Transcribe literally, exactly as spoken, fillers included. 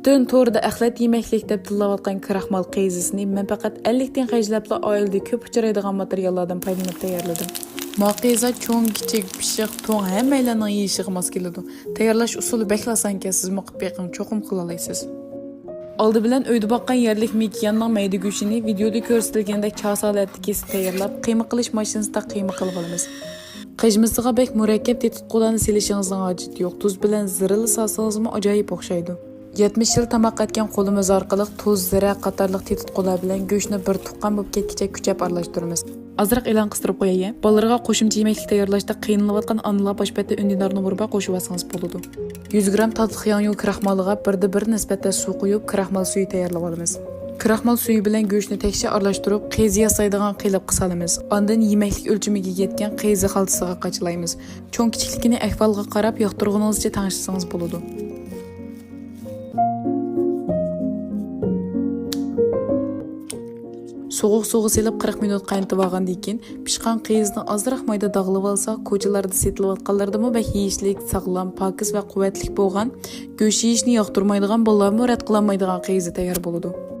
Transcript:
پۈتۈن توردا ئەخلەت يېمەكلىك دەپ تىللاۋاتقان كىراخمال قېزىسىنى مەن پەقەت ئەللىك تىيىن خەجلەپلا ئائىلىدە كۆپ ئۇچرايدىغان ماتېرىياللاردىن پايدىلىنىپ تەييارلىدىم. ما قېزا چوڭ، كىچىك، پىششىق، توڭ، ھەممەيلەننىڭ يېيىشىغا ماس كېلىدۇ. تەييارلاش ئۇسۇلى بەكلا ئاسانكەن، سىزمۇ قىلىپ بېقىڭ، چوقۇم قىلالايسىز. ئالدى بىلەن ئۆيدە باققان يەرلىك مېكىياننىڭ مەيدە گۆشىنى ۋىدېئودا كۆرسىتىلگەندەك چاسا ھالەتتە كېسىپ تەييارلاپ، قىيما قىلىش ماشىنىسىدا قىيما قىلىۋالىمىز. قىيمىسىغا بەك مۇرەككەپ تېتىتقۇلارنى سېلىشىڭىزنىڭ ھاجىتى يوق. تۇز بىلەن زىرىلا سالسىڭىزمۇ ئاجايىپ ئوخشايدۇ. يەتمىش يىل تاماق ئەتكەن قولىمىز ئارقىلىق تۇز، زىرە قاتارلىق تېتىتقۇلار بىلەن گۆشنى بىر تۇغقان بولۇپ كەتكۈچە كۈچەپ ئارىلاشتۇرىمىز. ئازراق ئېلان قىستۇرۇپ قوياي. بالىلارغا قوشۇمچە يېمەكلىك تەييارلاشتا قىينىلىۋاتقان ئانىلار باش بەتتە ئۈندىدار نومۇرى بار قوشۇۋالسىڭىز بولىدۇ. يۈز گرام تاتلىق ياڭيۇ كىراخمالىغا بىردە بىر نىسبەتتە سۇ قۇيۇپ، كىراخمال سۈيى تەييارلىۋالىمىز. كىراخمال سۈيى بىلەن گۆشنى تەكشى ئارىلاشتۇرۇپ، قېزا ياسايدىغان قېلىپقا سالىمىز. ئاندىن يېمەكلىك ئۆلچىمىگە يەتكەن قېزا خالتىسىغا قاچىلايمىز. چوڭ-كىچىكلىكىنى ئەھۋالغا قاراپ ياقتۇرغىنىڭىزچە تەڭشىسىڭىز بولىدۇ. سوغۇق سۇغا سېلىپ قىرىق مىنۇت قاينىتىۋالغاندىن كېيىن، پىشقان قېزىنى ئازراق مايدا داغلىۋالساق، كوچىلاردا سېتىلىۋاتقانلىرىدىنمۇ بەك يېيىشلىك، ساغلام، پاكىز ۋە قۇۋۋەتلىك بولغان، گۆش يېيىشنى ياقتۇرمايدىغان بالىلارمۇ رەت قىلالمايدىغان قېزا تەييار بولىدۇ.